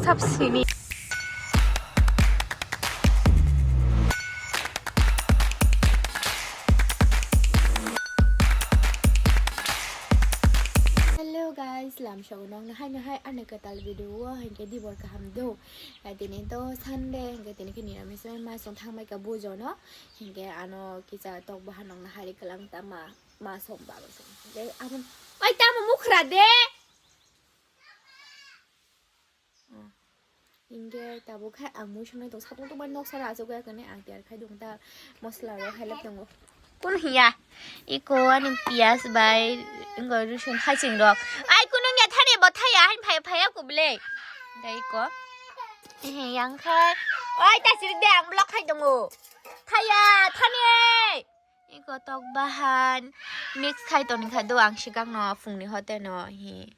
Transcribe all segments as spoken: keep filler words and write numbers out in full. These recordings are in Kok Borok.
Thap sini. Hello guys, lam shogo nong nahai nahai ani kwtal video o hinkhe dibor kaham do. Tini to Sunday hinkhe tini khe niramis bai ma song thangbai ka bujo no. Hinkhe ano kisa tok bahan nong nahari kwlang tama ma song baba song. Hinkhe amo, oi tamo mukhra de. Hinkhe tabuk khe ang mui songnai tong, satung tungmani noksa rw achuk ya khe ang tiyar khai tong ta, mosla rok hai lab tongo. Kun hiya? Iko ani piyaj bai wngkha rosong haiching rok. Ai kunu wngya thani bo thaya hain phai phaya kubule. Dai iko. Ehe yang khai. Oi ta sirik de ang block khai tongo. Thaya thani. Iko tok bahan mix khai toni kha do ang sikang no phungni hote no hi.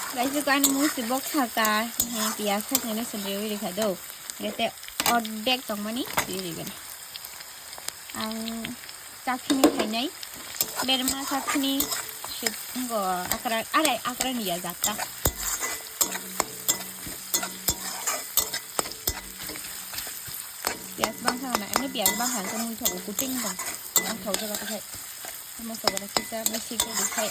Guys, ko ani musi bok saka, hi piyaj sakni no sundri wi rikha do. Gete ordek tongmani wi rigani. Ang chakni khainai. Berma sakni sip ngo akra, are akra niya jatta. Piyaj bangkha na, emni piyaj bangkha khe mui thogo kuting bang. Ang thok jaga khai. Moso gora kisa bisi khe dikhai.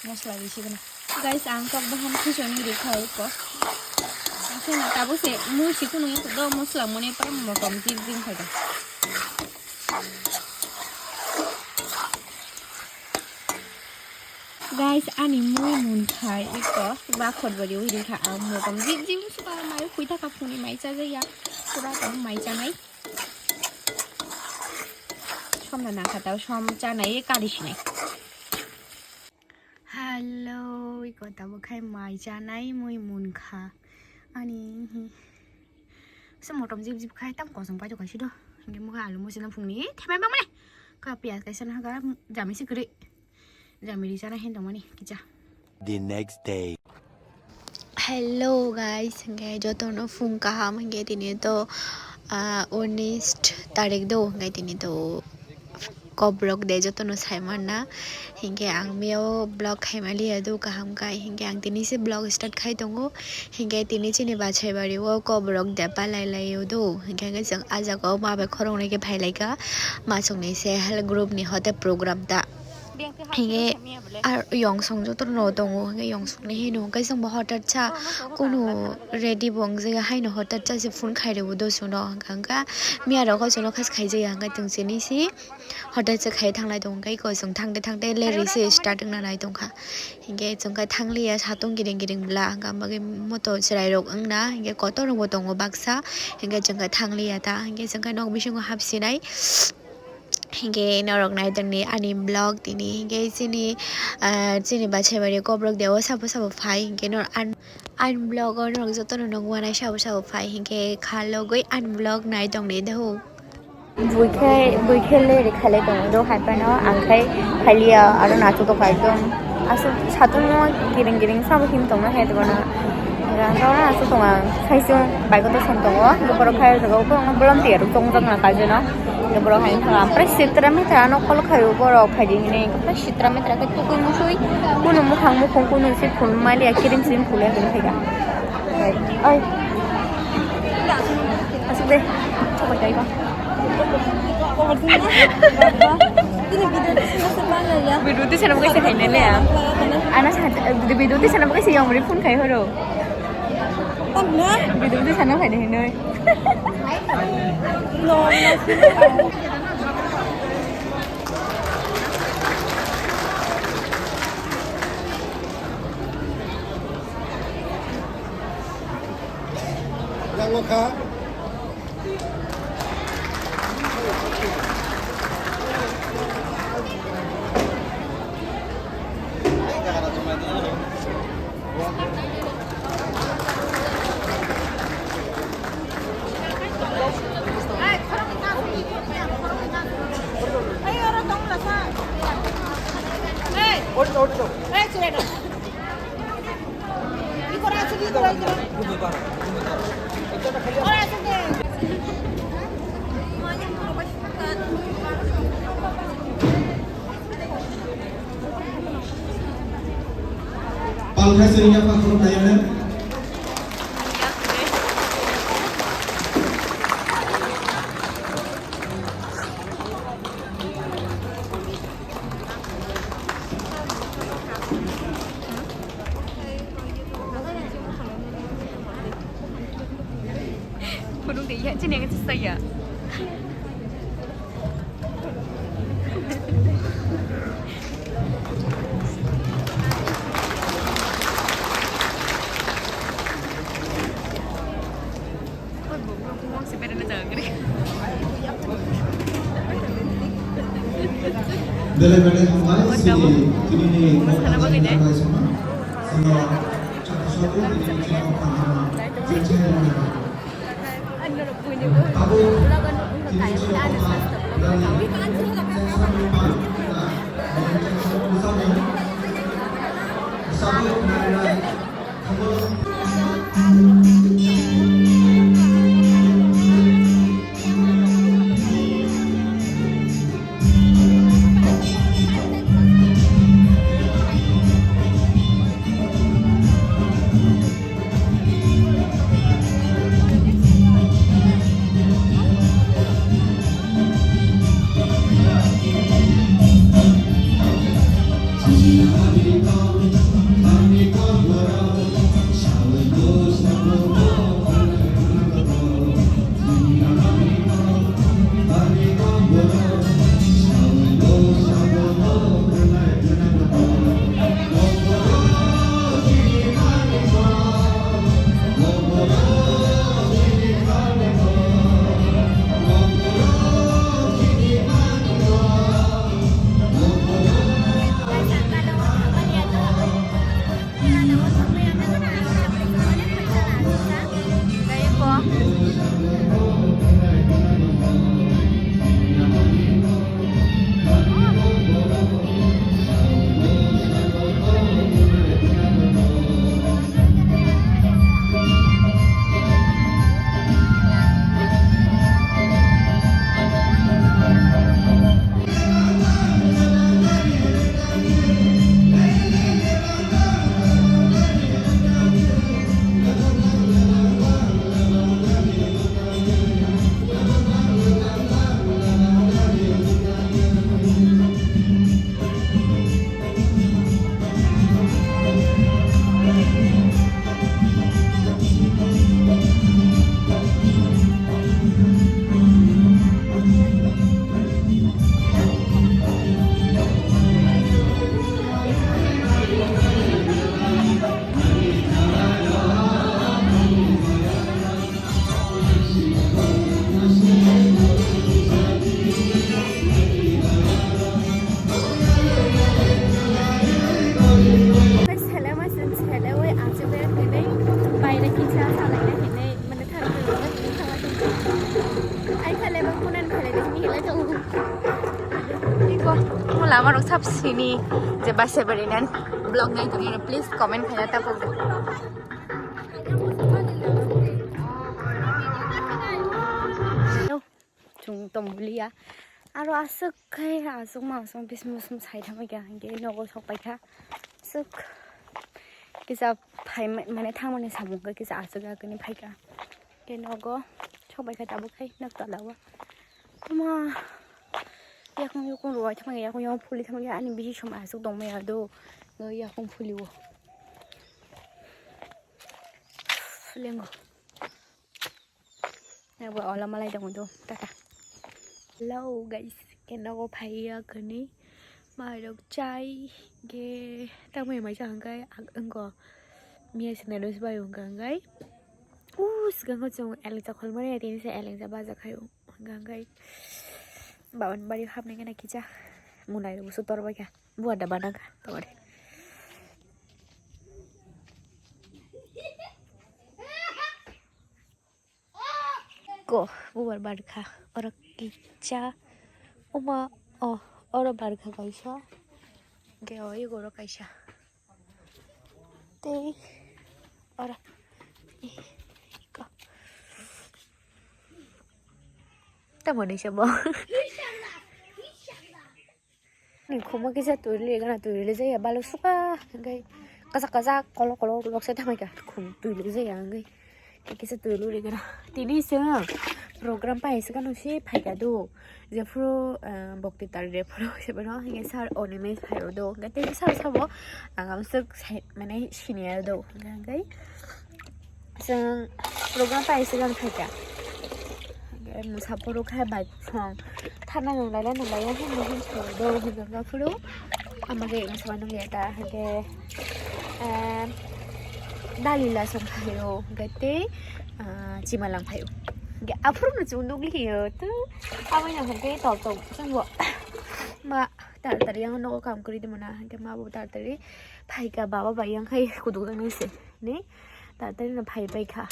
Mosla bisi gana. Guys, ang tok bahan khisoni rikhai ko. Ang khe na tabo se mui sikunu do mosla mone para motom jik jik khai da. Guys, ani mui mun khai iko bakhor bari ui rikha ang motom jik jik suka mai khui thaka phuni mai cha jaya pura tong mai cha nai. Som na nang kha tao som cha nai kari sinai. Hello, iko tabo khai mai cha nai mui mun kha ani hi. Se motom jip jip khai tam kosong pai to kaisi do. Hinkhe mokhe alu musi na phungni themai bang mane. Ka piyaj kaisa na haga jami se kwrwi. Jami ri chana hin tongmani kicha. The next day. Hello guys, hinkhe jotono phung kaham hinkhe tini to, ah, unis tarik do hinkhe tini to. Kobrok de jotono saimanna. Hinkhe ang miyao vlog khaimaliya do kaham kha. Hinkhe ang tini se vlog start khai tongo. Hinkhe tini chini bachai bari o kobrok de palai lai do. Hinkhe chwng ah jaga o ma bai khoroknwi khe phailaikha. Machwngni self help group ni hote program ta. Hinkhe ar yongsong jotono tongo. Hinkhe yongsong ni hino hinkhe chwngbo hotat sa kunu ready bo wngjakya haino hotat sa se phone khai rwo do chwngno. Hinkhe miya rok o chwngno khaijak ya hinkhe chwng chini si. Hotel se khai thanglai tong kha, iko chwng thangte thangte leri se start wngna nai tong kha. Hinkhe chwng khe thangliya satung kiring kiring bwla, hwnkha bagwi moto chwrai rok wngna, hinkhe kotor rok bo tongo baksa, hinkhe chwng khe thangliya ta, hinkhe chwng khe nok bisingo hapsinai. Hinkhe norok naitongni ani vlog tini, hinkhe chini, ah, chini bachai bari kobrok de o sabo sabo phai, hinkhe nor an, ani vlog o norok jotono nukmanai sabo sabo phai, hinkhe kha logwi ani vlog naitongni de ho. Buikhe, buikhe leri khailai tongo, do hai phano ang khai khailiya, aro nachutok ekdom aswk satung no giring giring sabo him tongma hai tongmani. Ang tongna aswk tongo, ang khaisung bike o to som tongo, borok khai o jaga o borok no bolom tiya rok tong jak na kaijano, borok hai wngkha prai sitra mitra ano call khai o borok khai di hinwi, prai sitra mitra khe tukui musui kunu mukhang mukhung kunu se phunuk maliya kiring siring phunukya hinwi khaikha. Oi. Asuk de. Video tisa nang kaisa khainai le. Ana sa video tisa nang kaisa yong ri phone khai horo. Video tisa nang khainai hinoi. Pal khai se yapha khulum nai ane. Khulum de ya, chini ang chisa ya. Belai belai hambai, sini, sini ni mokta sana bagwi de. Sini, sini, sini, sini, sini, sini, sini, sini, sini, Sele masin sele wai achu ber hinui baire kisa salai na hinui mane thang thang ai khale ba kunan khale de hinui hilai tongo. Iko mula marok sab sini je base bari nan vlog nai tong please comment khaina ta pok. Chung tong bulia. Aro aswk khai aswk ma aswk bising bising sai thangbai kha, hingke nogo sok pai kha. Aswk kisa phai mane thangmani samung khe kisa aswk ya kani phai kha. Hingke nogo sok pai kha tabuk khai nok tola o. Tuma yakung yakung rwai thangbai yakung yakung phuli thangbai ani bisi somai aswk tongmaya do. Yakung phuli o. Lengo. Nabo ola malai tongo do, tata. Hello guys, ke nogo phaiya kani mairok chai ge tamai mai chang kai ang ko miya sina dos bai ung kai. U sigang ko chung eleng cha khol mani tini se eleng cha baja khai ung kai. Bawan bari hapnai kana kicha munai ro su tor bai ka. Buat da bana ka tor. Ko bubar barkha oro kisa uma o oro barkha kaisa hingke o igoro kaisa tei oro iko tamo ni se bo. Ni khuma kisa twi le gana twi le jaya balu suka hingke kajak kajak kolok kolok lok se thamai kha, khum twi luk jaya wngwi. Kisa twi luk ri gana. Tini se program pai se gana se phai kha do. Jephuru, ah, bokti tar re phuru se bano hingke sir Animesh phai o do. Hingke tei sir sabo ang amsuk sai mane senior do. Hingke chwng program pai se gana phai kha. Hingke musa phuru khai bai song. Thana nung laila nung laila hin hin song do hin jang phuru. Ama ge musa nung ya ta hingke, eh, dalila song phaio hingke tei, ah, chima lang phaio. Hingke aphuru no chwng nukliyo tu. Abo yang hingke tok tok chwng bo ma taratari yang nogo kam kwrwi de mona hingke ma bo taratari phaika baba bai yang khai kuduk nang se ni taratari no phai pai kha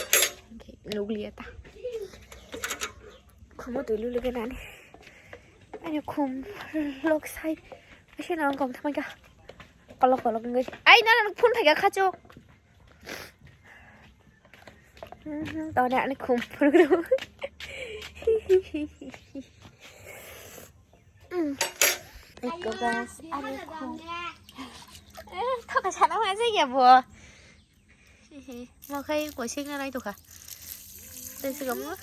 hingke nukliya ta. Khumbo twi luli gana ni. Ani khum lok sai. Asi na ang kom thamai ka. Kolok kolok ngai. Ai na na phone phai ka khacho. Mhm, to ne ani khum phuru. Mm. Eko guys, ani khum. Eh, thoka sana ma jai ya bo. Hehe, mo khai koisingna naitokha. Tei siga mo.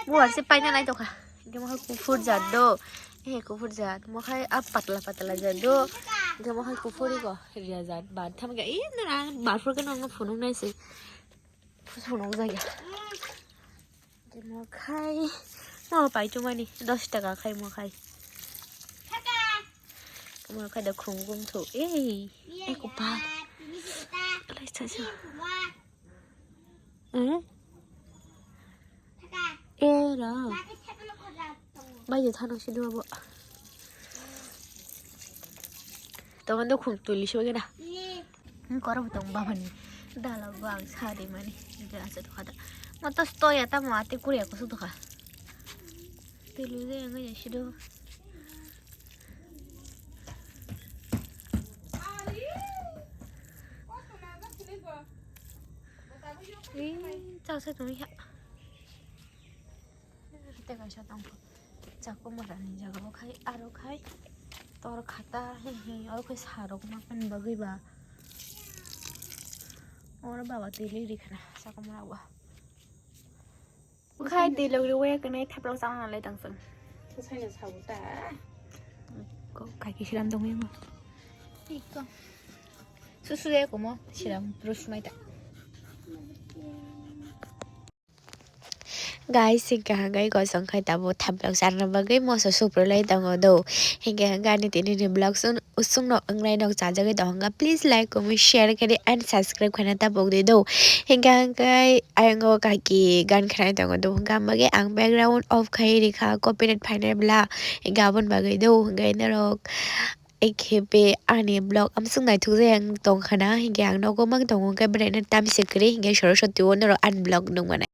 Mo arse paina naitokha. Hingke mo khai kuphur jat do. Hehe, kuphur jat. Mo khai a patla patla jat do. Hingke mo khai kuphur iko ria jat. Ba tham ga i nara barfur ke nong phunuk nai se. Phunuk jaya. Hingke mo khai, mo pai chumani dos taka khai mo khai. Mo khai da khum khum thu. Ei, ei, kupa. Lai sa sa. Eh? Eh, ra. Bai je thano si dua bo. Tong do khum tuli so gena. Koro bo tong ba mani. Dala bo ang sa de mani. Jela sa to khada. Mo to stoya ta mo ate kuria ko su to kha. Tulu de ang ya sido. Ih, chak sa tong ya. Tei kaisa tongkha. Chakwmwrani jaga o khai, aro khai. Tor khata, he, he, oro khai sarok ma kani bagwi ba. Oro baba twi ri ri khana, chakwmwra o. Khai twi logri waya kani thaplok chana nalai tong chwng. Saina sabu ta. Ko khai ki silam tong yang. Iko. Susu ya komo silam terus mai ta. Guys, hingke hingke kosong khai tabo thaplok charna bagwi moso suprolai tongo do. Hingke hingke ani tini ni vlog sun usung no wngrai nok chajagwi tongo. Please like, comment, share khe di and subscribe khaina tabuk di do. Hingke hingke ayang o kaki gan khnai tongo do. Hingke ang bagwi ang background off khai rikha copyright phainai bla. Hingke aboni bagwi do. Hingke norok ekhepe ani vlog amsung naithok jai ang tongkhana. Hingke ang nogo mang tongo hingke bwrwi no tamse kwrwi hingke soroswti o norok ani vlog nukmani.